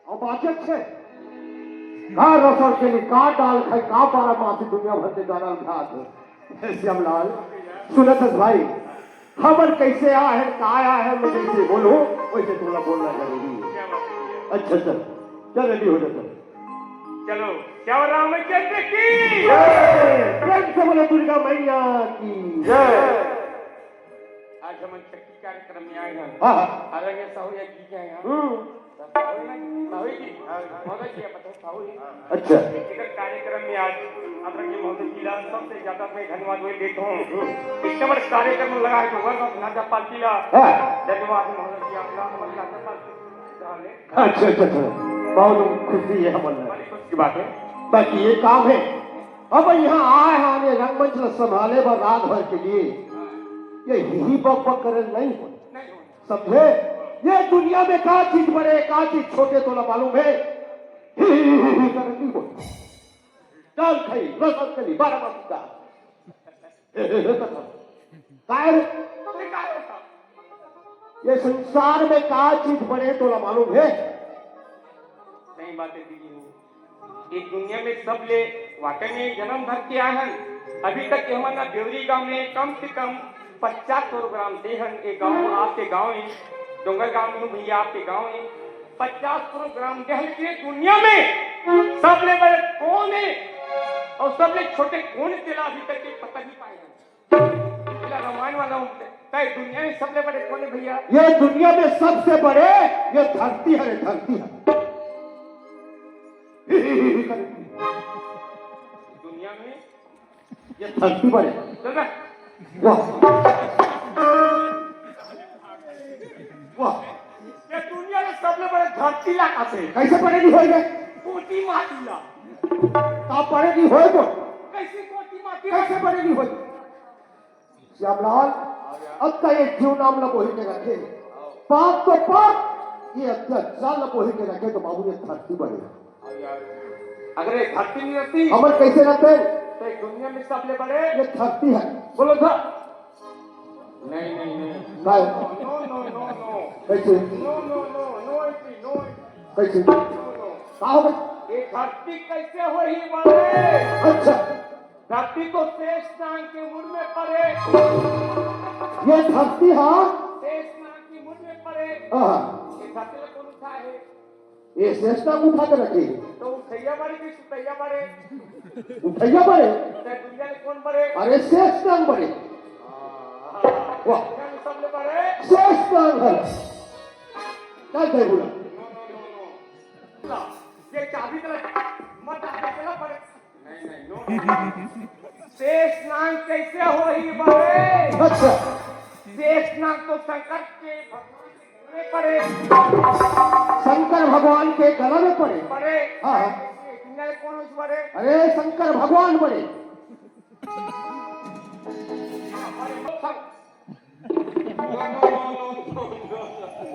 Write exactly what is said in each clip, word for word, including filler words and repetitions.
अउ बाचत छे। का रसर के लिए, का डाल खाए, का बारह मासी दुनिया भर के गाना खात हे। श्यामलाल, सुनत हस भाई, हमर कैसे आ है, का आ है, मैं जैसे बोलूं, वैसे तोला बोलना जरूरी है। अच्छा, चल, चल, ready हो जा, चल। चलो, क्या रामचंद्र की जय। प्रेम से बोलो दुर्गा मैया की जय। आज हमन चक्की कार्यक्रम में आए हैं। हाँ, हाँ। आदरणीय साहू जी के यहाँ। हम्म। साहू जी, हाँ, महोदय जी, आप बताओ, साहू जी। अच्छा। इधर कार्यक्रम में आज आदरणीय महोदय जी ला सबसे ज्यादा मैं धन्यवाद वही देता हूँ। इतना बड़ा कार्यक्रम लगा है, तो वर्ग नाचा पार्टी ला। हाँ। धन्यवाद महोदय जी, आपका हमारे नाचा पार्टी ला ले। अच्छा, अच्छा, अच्छा। बहुत खुशी है हमन ला। बड़ी खुशी की बात है। बाकी ये काम है, अब यहाँ आए हैं, हमें रंगमंच ला संभाले बर रात भर के लिए। ये ही बक बक करे नहीं हो। नहीं हो। समझे? ये दुनिया में का चीज बड़े, का चीज छोटे, तोला मालूम है? ही, ही, ही, ही, ही, करन नहीं बोल। डाल खाई, रसम कली, बारह मासी का। हे, हे, हे, कथा। काय रे? ये संसार में का चीज बड़े, तोला मालूम है? सही बात है, दीदी हो। ये दुनिया में सबले वाकई में जन्म धरती आहन। अभी तक हमन ना देवरी गांव में कम से कम पचास प्रोग्राम दे हन। ये गांव आपके गांव है, डोंगर गांव में हूँ भैया, आपके गांव है। पचास प्रोग्राम दे हन, लेकिन ये दुनिया में सबले बड़े कौन है और सबले छोटे कौन है, तेला अभी तक ये पता नहीं पाए हन। तेला रामायण वाला हूँ, तय दुनिया में सबले बड़े कौन है भैया? ये दुनिया में सबसे बड़े ये धरती है रे, धरती है। दुनिया में ये धरती बड़े। चल बे। वाह। वाह। ये दुनिया में सबले बड़े धरती ला कथे। कैसे बड़े नहीं होई बे? कोती माटी ला। का बड़े नहीं होई बे? कैसे कोती माटी ला? कैसे बड़े नहीं होई? श्यामलाल, अब का ये जीव नाम ला बोही के रखे। पाप तो पाप, ये अत्याचार ला बोही के रखे तो बाबू ये धरती बड़े। अगर ये धरती नहीं रहती, हमर कैसे रहते? तो ये दुनिया में सबले बड़े ये धरती है। बोलो तो। नहीं, नहीं, नहीं। नहीं। No, no, no, no। कैसे? No, no, no, no entry, no entry। कैसे? No, no। का हो गया? ये धरती कैसे होही बड़े? अच्छा। धरती तो शेष नाग के मुंड में पड़े। ये धरती, हाँ। शेष नाग के मुंड में पड़े। हाँ। ये धरती ला कौन उठाए हे? ये शेष नाग उठा के रखे। तो उठैया बड़े कि सुतैया बड़े? उठैया बड़े। तो दुनिया में कौन बड़े? अरे शेष नाग बड़े। हाँ। वाह। दुनिया में सबले बड़े। शेष नाग है। चल भाई बोला। No, no, no, no। ये चाबी तो मत आके चला पड़े। नहीं, नहीं, no। शेष नाग कैसे होही बड़े? अच्छा। शेष नाग तो शंकर के भगवान के गला में पड़े। शंकर भगवान के गला में पड़े। पड़े। हाँ, हाँ। दुनिया में कौन उस बड़े? अरे शंकर भगवान बड़े।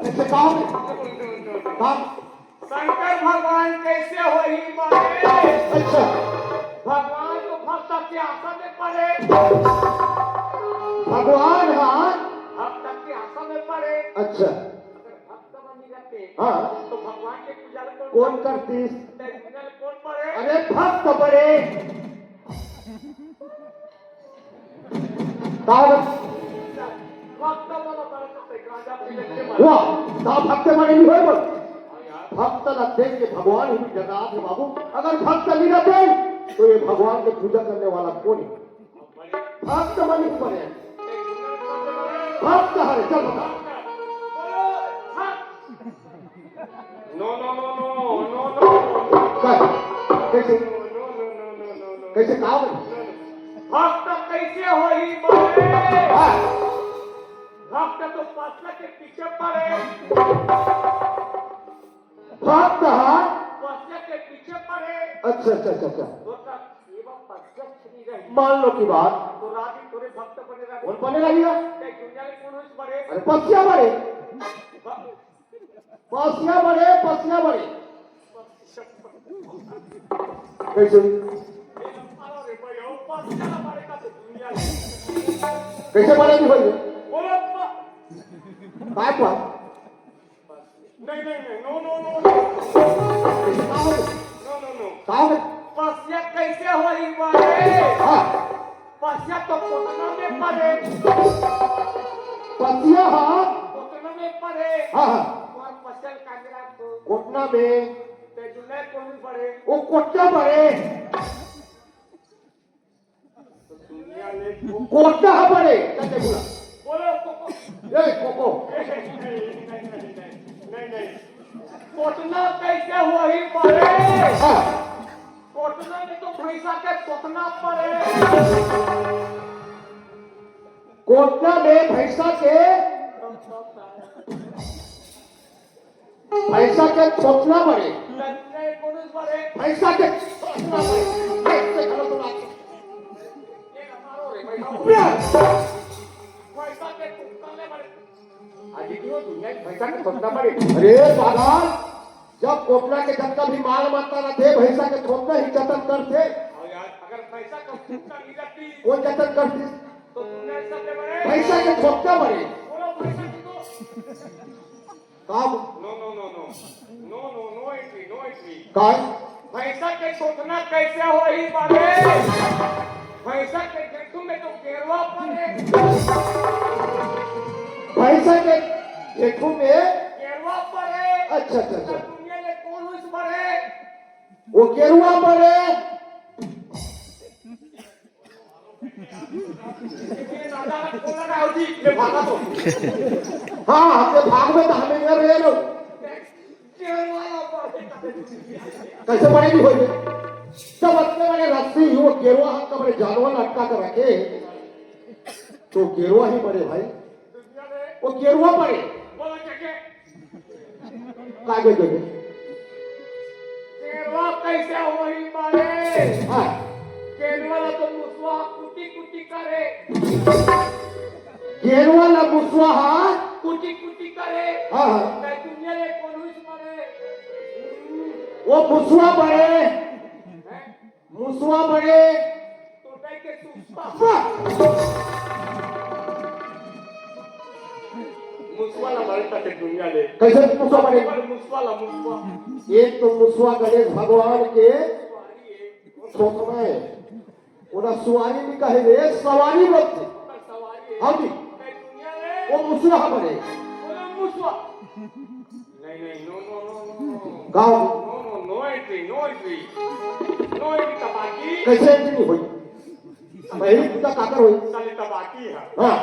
कैसे काम? काम? शंकर भगवान कैसे होही बड़े? अच्छा। भगवान तो भक्त के आसन में पड़े। भगवान, हाँ। भक्त के आसन में पड़े। अच्छा। अगर भक्त बनी रहते, हाँ। तो भगवान के पूजा ला कौन कौन करतीस? तो पूजा ला कौन पड़े? अरे भक्त पड़े। का होगा? वाह, का भक्त बने नहीं होय बोल। भक्त ला देख के भगवान ही जगह आथे बाबू। अगर भक्त नहीं रहते, तो ये भगवान के पूजा करने वाला कौन है? भक्त बने ही बने। भक्त हरे, चल बता। No, no, no, no, no, no, no। का? कैसे? No, no, no, no, no, no, no। कैसे, का होगा? भक्त कैसे होही बड़े? हाँ। भक्त तो पसला के पीछे पड़े। भक्त, हाँ। पसला के पीछे अच्छा, अच्छा, अच्छा, अच्छा। तोर का सेवा प्रत्यक्ष नहीं रही। मान लो की बात। तो राजी तोरे भक्त बने रही। कौन बने रही है? ते दुनिया में कौन होइस बड़े? अरे, पसिया बड़े। पसिया बड़े, पसिया बड़े। कैसे? अरे भाई, वो पसिया बड़े का तो दुनिया में। कैसे बड़े नहीं होइस? बोलो। काय पर? नहीं, नहीं, नहीं, no, no, no, no। का हो? No, no, no। का हो? पसिया कैसे होही बड़े? हाँ। पसिया तो कोटना में पड़े। पसिया, हाँ। कोटना में पड़े। हाँ, हाँ। और पसिया कांगड़ा को। कोटना में। ते जुलाई कौन पड़े? वो कोटना पड़े। कोटना ह बड़े, कते बोला। बोलो, कोको। ए, कोको। नहीं, नहीं, नहीं, नहीं, नहीं, नहीं। कोटना कैसे होही बड़े? हाँ। कोटना में तो भैंसा के तोतना पड़े। कोटना में भैंसा के भैंसा के थोथना बड़े। भैंसा के थोथना बड़े। भैंसा के थोथना बड़े। अरे पागल, जब कोटना के जतका भी माल मत्ता रथे, भैंसा के थोथना ही जतन करथे। कौन जतन करथे? भैंसा के थोथना बड़े। का? No, no, no, no। No, no, no entry, no entry। काय? भैंसा के थोथना कैसे होही बड़े? भैंसा के गेठू में तो गेरवा पड़े। भैंसा के गेठू में? गेरवा पड़े। अच्छा, अच्छा, अच्छा। दुनिया में कौन होइस बड़े? वो गेरवा पड़े। ये दादा को लगा होती, ये भागा तो। हाँ, ये भाग में तो हमें ये रहे लो। कैसे बड़े नहीं होइस? जब अतने बड़े रस्सी, वो गेरुआ हाथ का बड़े जानवर लटका कर रखे, तो गेरुआ ही बड़े भाई। वो गेरुआ बड़े। का दे देबे? गेरवा कैसे होही बड़े? हाँ। गेरवा ला तो मुसवा कुटी कुटी करे। गेरवा ला मुसवा, हाँ। कुटी कुटी करे। हाँ, हाँ। मैं दुनिया में कौन होइस बड़े? वो मुसवा बड़े। हैं? मुसवा बड़े। तो कह के सुस्ता। वाह! मुसवा ला बड़े ताके दुनिया ले। कैसे मुसवा बड़े? मुसवा ला, मुसवा। एक तो मुसवा गणेश भगवान के सोच में, ओला सुवारी नहीं कहे रे, सवारी बोलथे। हाँ जी। वो मुसवा बड़े। नहीं, नहीं, no, no, no, no, no। का हो? No, no, no entry, no entry। No entry, तपाकी। कैसे entry नहीं होही? पहली पूजा काकर होही? साले तपाकी है। हाँ।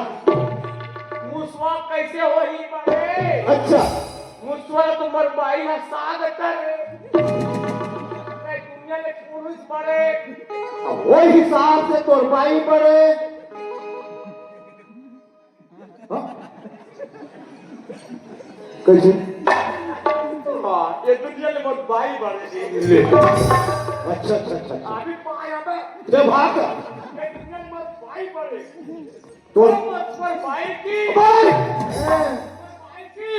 मुसवा कैसे होही बड़े? अच्छा। मुसवा तो मोर बाई है साग तर। मैं दुनिया में पुरुष बड़े। अब वही हिसाब से तोर बाई बड़े। हाँ? कैसे? हाँ, ये दुनिया में बहुत भाई बड़े जी। ले। अच्छा, अच्छा, अच्छा, अच्छा। अभी पाया बे। जब भाग। ये दुनिया में बहुत भाई बड़े। तो बहुत भाई की। भाई! भाई की।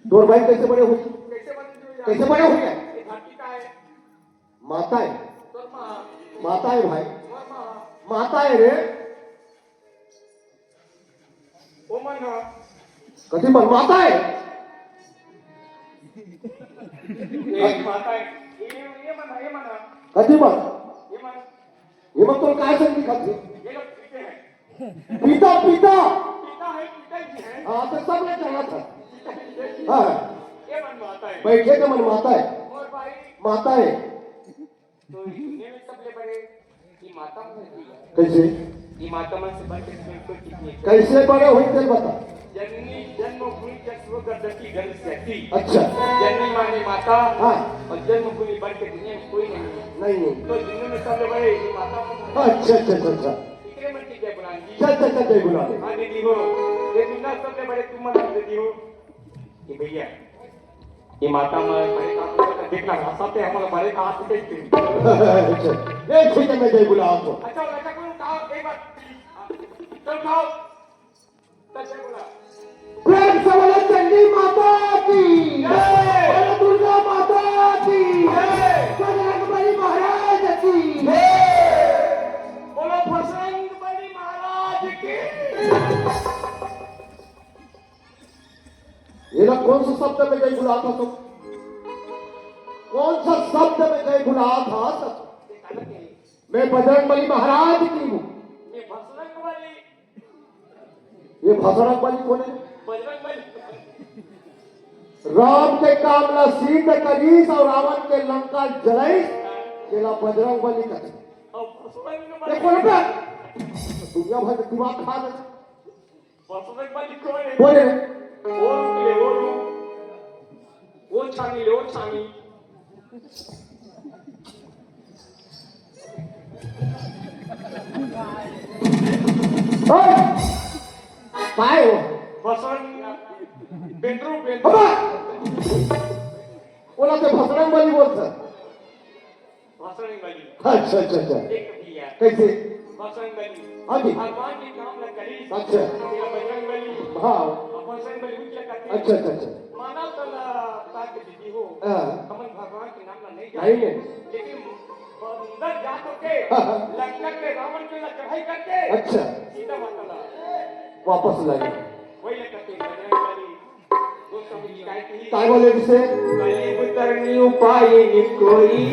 तोर भाई कैसे बड़े हुई? कैसे बड़े हुई? कैसे बड़े हुई? ये धरती का है। माता है। माता है भाई। माता है रे। ओ मन ह। कथी मन माता है? ए, माता है। ये, ये मन ह, ये मन ह। कथी मन? ये मन। ये मन तो काय से दिखत है? ये लोग पीते हैं। पिता, पिता। पिता है, पिता जी है। हाँ, तो सब ने जाना था। पिता जी है। हाँ, हाँ। ये मन माता है। बैठे तो मन माता है। और भाई। माता है। तो ये दुनिया में सबले बड़े ये माता मन है। कैसे? ये माता मन से बढ़ के दुनिया में कोई चीज नहीं है। कैसे बड़े हुई थे बता। जननी जन्मभूमि च स्वर्गदपि गरीयसी। अच्छा। जननी माने माता। हाँ। और जन्मभूमि बढ़ के दुनिया में कोई नहीं है। नहीं, नहीं। तो दुनिया में सबले बड़े ये माता मन है। अच्छा, अच्छा, अच्छा, अच्छा। इतने मन की जय बुलान जी। चल, चल, चल, जय बुलान। हाँ दीदी हो, ये दुनिया सबले बड़े तुम मन दीदी हो। ये भैया, ये माता मैं बड़े का, देखना भाषा पे हम लोग बड़े का हाथ से देखते हैं। अच्छा, एक सेकंड में जाई बुलावत हँव। अच्छा, अच्छा, कोई उठाओ, एक बार, चल उठाओ। चल, चल, बुला। प्रेम से बोलो चंडी माता की। जय। बोलो दुर्गा माता की। जय। बजरंग बली महाराज की। जय। बोलो बजरंग बली महाराज की। ये लोग कौन सा शब्द में गई बुलावत हँव? कौन सा शब्द में गई बुलावत हँव? मैं बजरंग बली महाराज की हूँ। ये बजरंग बली। ये बजरंग बली कोन हे? बजरंग बली। राम के काम ला सिद्ध करिस अउ रावण के लंका जलाइस, तेला बजरंग बली कथे। अउ बजरंग ये बली। कोन हे? दुनिया भर के दिमाग खा दे। बजरंग बली कोन हे? कोन हे? वो रुक ले, वो रुक। वो छानी ले, वो छानी। ओए! काय हो? बजरंग, बेंदरू, बेंदरू। अबे! ओला तो बजरंग बली बोलथे। बजरंग बली। अच्छा, अच्छा, अच्छा। देख भैया। कैसे? बजरंग बली। हाँ जी। भगवान के काम ला करिस। अच्छा। तेला बजरंग बली। हाँ। अउ बजरंग बली उनके कथे। अच्छा, अच्छा, अच्छा। मानव तन ला ताक दीदी हो। हाँ। हमन भगवान के नाम ला नहीं नहीं, जाने। नहीं। लेकिन अंदर जा तो के हाँ, हाँ। लंका के रावण के ला चढ़ाई करके अच्छा। सीता माता ला वापस ला गए। वही ला कथे बजरंग बली। काय बोले इसे? कलयुग तरनी उपाय निकोई।